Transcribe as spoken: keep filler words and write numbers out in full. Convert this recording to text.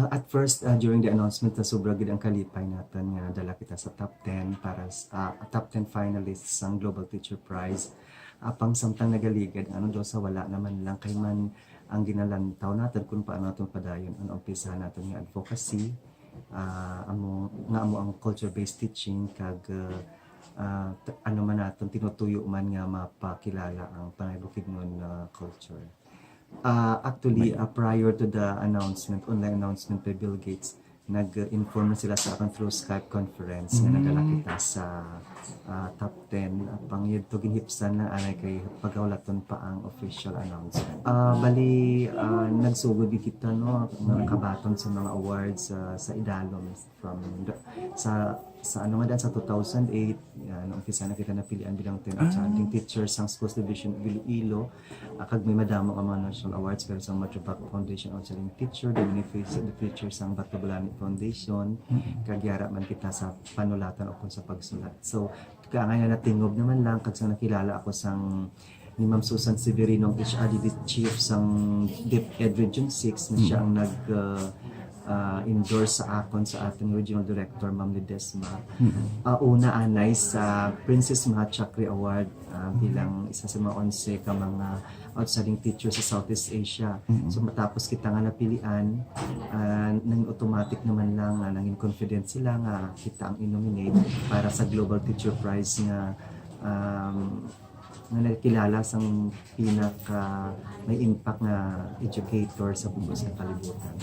Uh, at first, uh, during the announcement, na sobra gid ang kalipay naton nga dala kita sa top ten para sa, uh, top ten finalists sang Global Teacher Prize. Apang samtang nagaligad, ano daw sa wala naman lang kay man ang ginalantaw naton kung paano naton padayon ang umpisahan naton nga advocacy, ah, amo, nga amo ang culture-based teaching kag, uh, uh, t- ano man naton tinutuyo man nga mapakilala ang Panay Bukidnon, uh, culture. Uh, actually, uh, prior to the announcement, online announcement by Bill Gates, nag-inform na sila sa akon through Skype conference nga nagala kita sa, ah, top ten. Apang yadto ginhipsan lang anay kay pagahulaton pa ang official announcement. Ah, bali, ah, nagsugod gid kita, no, nga kabaton sa mga awards, ah, sa idalom from the, sa, sa ano nga daan, sa two thousand eight, ah, naumpisa na kita napilian bilang ten outstanding teacher sang Schools Division of Iloilo. Ah, kag may madamo nga mga national awards, pero sang Matthew Bach Foundation Outstanding Teacher, the beneficiary, the teacher sang Bato Balani Foundation, kag yara man kita sa panulatan o kung sa pagsulat. So, kaangay nga natingob naman lang, kag sa nakilala ako sang ni Ma'am Susan Severino, ang H R D D chief sang DepEd Region six, na siya ang nag, ah, ah, endorse sa akon sa ating regional director, Ma'am Ledesma. Ah, una anay sa Princess Mahat Chakri Award, ah, bilang isa sa mga onse ka mga outstanding teacher sa Southeast Asia. So, matapos kita nga napilian, ah, nang automatic naman lang nga nangin confident sila nga kita ang i-nominate para sa Global Teacher Prize nga, um, nga nagkilala sang pinaka may impact nga educator sa bug-os nga kalibutan.